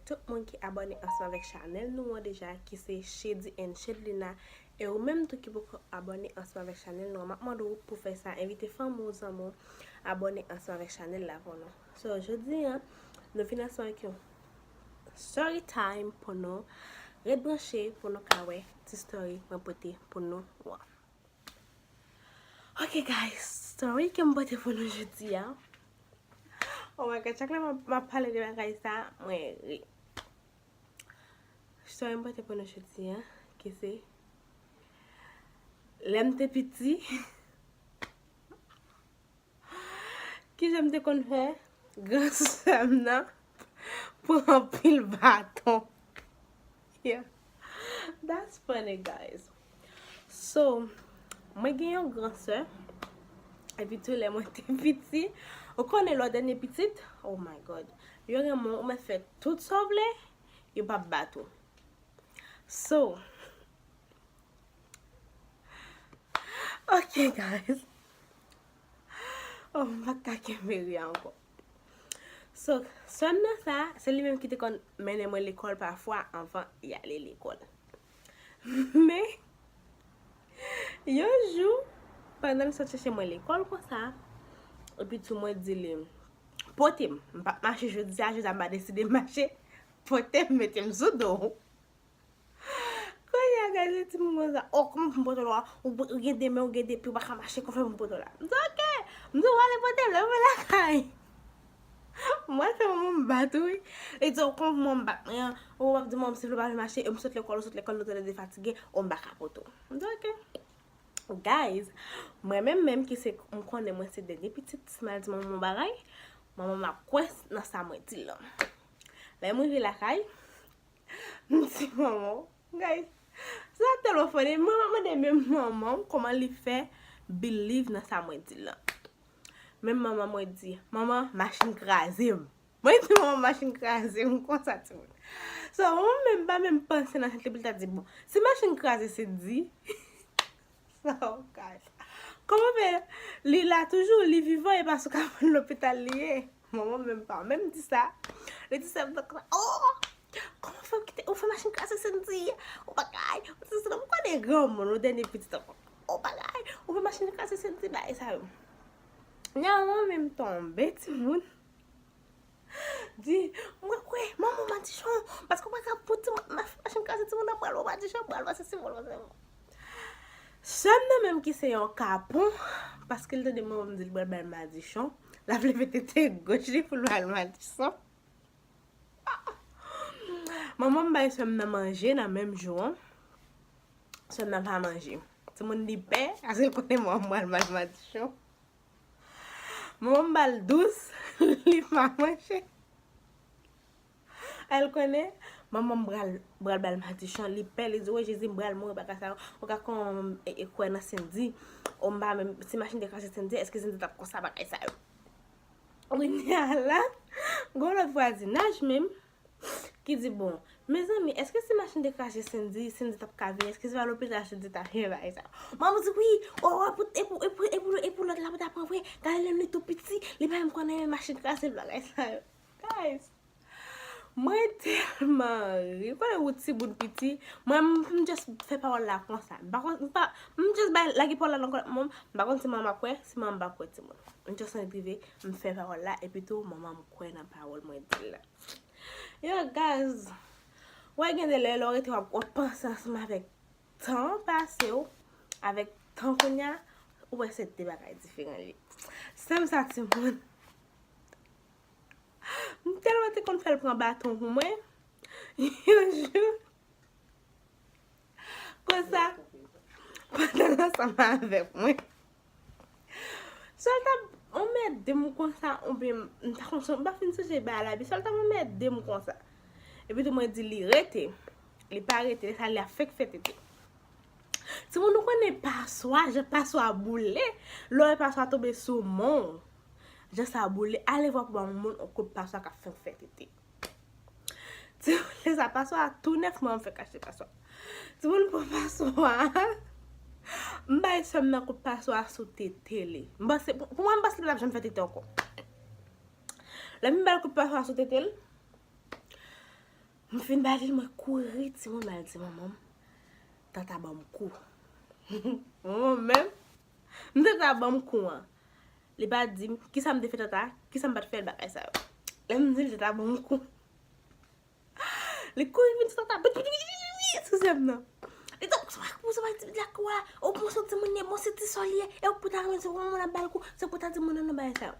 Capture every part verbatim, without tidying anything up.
Tout moun ki abòne ansanm avèk chanèl nou an deja, ki se Shady and Shadlina, e ou menm tou ki poko abòne ansanm avèk chanèl nou an, m ap mande w pou fè sa, envite fanmi w, zanmi w, abòne ansanm avèk chanèl la pou nou. So, jodi a, nou vin ansanm avèk yon story time pou nou ret branche pou nou ka wè ti story mwen pote pou nou an. Ok, guys, story ke m pote pou nou jodi a. Oh my God, chak lè m ap, m ap pale de bagay sa, mwen ri. Story m pote pou nou jodi a, ki se lè m te piti, kijan m te konn fè gran sè m nan pran anpil baton. Yeah. That's funny, guys. So, mwen gen yon gran sè. Epi tou lè mwen te piti, ou konnen lè w dènye pitit, oh my God. Yo renmen w, ou mèt fè tout sa w vle, yo p ap bat ou. So, ok, guys. Oh, m pa t ka kenbe ri a ankò. So, sè m nan sa, se li menm ki te konn mennen mwen lekòl pafwa anvan y ale lekòl. Men, yon jou, pandan l sot chèche mwen lekòl konsa, epi tou mwen di li, pote m, m p ap mache jodi a, jodi a m pa deside mache, pote m, mete m sou do w. Kounye a, guys, li di m konsa, oh, kòman pou m pote w la? Ou, ou gen de men, ou gen de pye, ou pa ka mache, kòman pou m pote w la? M di, ok. M di, w ale pote m, lè m vin lakay. Mwen fè manman m bat ou, wi. Li di, oh, kòman pou manman m bat mwen an? Ou ap di manman m, si w pa vle mache, e m sot lekòl, ou sot lekòl, nou tou lè de fatige, oh, m pa ka pote w. M di, ok. Guys, mwen menm menm ki se, m konnen mwen se dènye pitit, si m al di manman m yon bagay, manman m ap kwè nan sa mwen di l lan. Lè m rive lakay, m di manman, guys, sa tèlman funny. Mwen mande menm manman m kòman li fè believe nan sa mwen di l lan. Menm manman mwen di, manman, machin kraze m. Mwen di manman, machin kraze m konsa, timoun. So, manman menm pa menm panse nan tèt li pou l ta di, bon, si machin kraze se di, sa w ka fè. Kòman fè li la toujou, li vivan, e pa sou kabann lopital li ye? Manman menm pa menm di sa. Li di sa, m t ap kontan, oh! Kòman fè w kite, ou fè machin kraze Sendy? Ou bagay, ou se, se, m konnen granmoun, ou dènye pitit ankò. Ou bagay, ou fè machin kraze Sendy, bagay sa yo. Nyan manman menm tonbe, timoun. Di, mwen kwè, manman madichon, paske w pa ka pou timoun, ma, machin kraze timoun nan pral ou madichon, pral pase si moun, pase moun. Sè m nan menm ki se yon kapon, paske l tande manman m di l pral ba l madichon, l ap leve tete goch li pou l ba l madichon. Manman m bay sè m nan manje nan menm jou an. Sè m nan pa manje. Timoun li pè, paske l konnen manman m pral ba l madichon. Manman m ba l dous, li pa manje. El konnen, manman m pral, pral ba l madichon, li pè, li di, o Jezi, m pral mouri, bagay sa yo. Ou ka konn, e, e, kwè nan Sendy. O m pa menm, si machin te kraze Sendy, èske Sendy t ap konsa, bagay sa yo. Kounye a la, gon lòt vwazinaj menm, ki di, bon, mezanmi, èske si machin te kraze Sendy, Sendy t ap ka vini, èske se pa lopital Sendy t ap ye bagay sa? Manman di, wi, o, e pou, e pou, e pou, e pou, e pou lòt la pou ta pran vre, gade lè li tou piti, li pa menm konnen machin kraze bagay sa yo. Guys, mwen tèlman ri, konnen ou timoun piti, mwen m, m just fè pawòl la konsa, m pa konn, m pa, m just bay, lage pawòl la nan kò manman m, m pa konn si manman kwè, si manman pa kwè timoun. M just annik rive, m fè pawòl la, epi tou, manman m kwè nan pawòl mwen di la. Yo, guys, wè gen de lè, lè w rete w ap, w ap panse ansanm avèk tan pase w, avèk tan kounye a, ou wè se de bagay diferan li ye. Sè m sa timoun, m tèlman te konn fè l pran baton pou mwen, yon jou, konsa, pandan l ansanm avèk mwen. Swa l t ap anmède m konsa, oubyen m ta konn, m pa fin sonje bagay la, epi swa l t ap anmède m konsa. Epi tou mwen di li rete. Li pa rete, lè sa li ap fenk fè tete. Timoun, nou konnen paswa, jan paswa boule, lè w wè paswa tonbe sou men w, jan sa boule, ale vwa pou ba yon moun yon kout paswa k ap fenk fè tete. Timoun, lè sa paswa a tou nèf, mwen m fenk achte paswa. Timoun, pran paswa a, m bay sè m nan kout paswa a sou tete li. M panse, pou, pou mwen, m panse li pa t ap janm fè tete ankò. Lè m ba l kout paswa a sou tete l, M fin ba li l, mwen kouri, timoun, m al di manman m, tata ban m kou. Manman m menm, m tata ban m kou an. Li pa di m, kisa m te fè tata, kisa m pa t fè l, bagay sa yo. Lè m di l tata ban m kou. Li kouri vin sou tata, bit, bit, bit, bit, bit, sou zèb nan. Li di, "Pousa pa, pousa pa di la kou a, ou bon se timoun ye, bon se ti sè l ye, e ou pou ta renmen se moun ap ba l kou, se pou ta di moun nan bagay sa yo."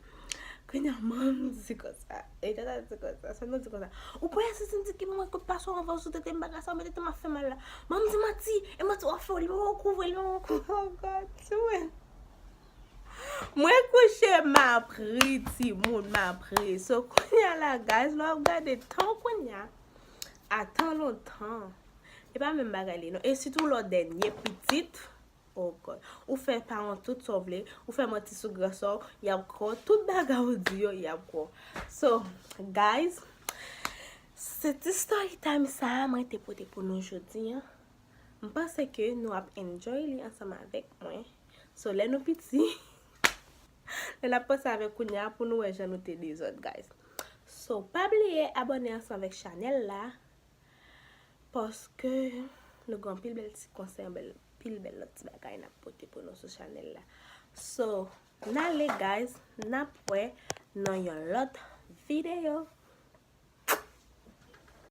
Kounye a, manman m di konsa, e tata di konsa, sè m nan di konsa, "Ou pa wè se Cindy ki ban mwen kout paso anvan sou tete m, bagay sa yo, men tete m ap fè mal la." Manman m di, "Manti, e manti w ap fè, li pa ban w kou vre, li pa ban w kou." Oh God, timoun. Mwen kouche, m ap ri, timoun, m ap ri. So, kounye a la, guys, lè w ap gade tan kounye a, a tan lontan, e pa menm bagay li, non. E sitou lè w dènye pitit, oh God. Ou fè paran w tout sa w vle, ou fè manti sou gran sè w, y ap kwè w, tout bagay ou di yo, y ap kwè w. So, guys, se ti story time sa a mwen te pote pou nou jodi a. M panse ke nou ap enjoy li ansanm avèk mwen. So, lè nou piti, lè n ap panse avèk kounye a pou nou wè jan nou te dezòd, guys. So, pa bliye abòne ansanm avèk chanèl la, paske nou gen anpil bèl ti konsèy, bèl, pil bèl lòt ti bagay n ap pote pou nou sou chanèl la. So, n ale, guys, n ap wè nan yon lòt videyo.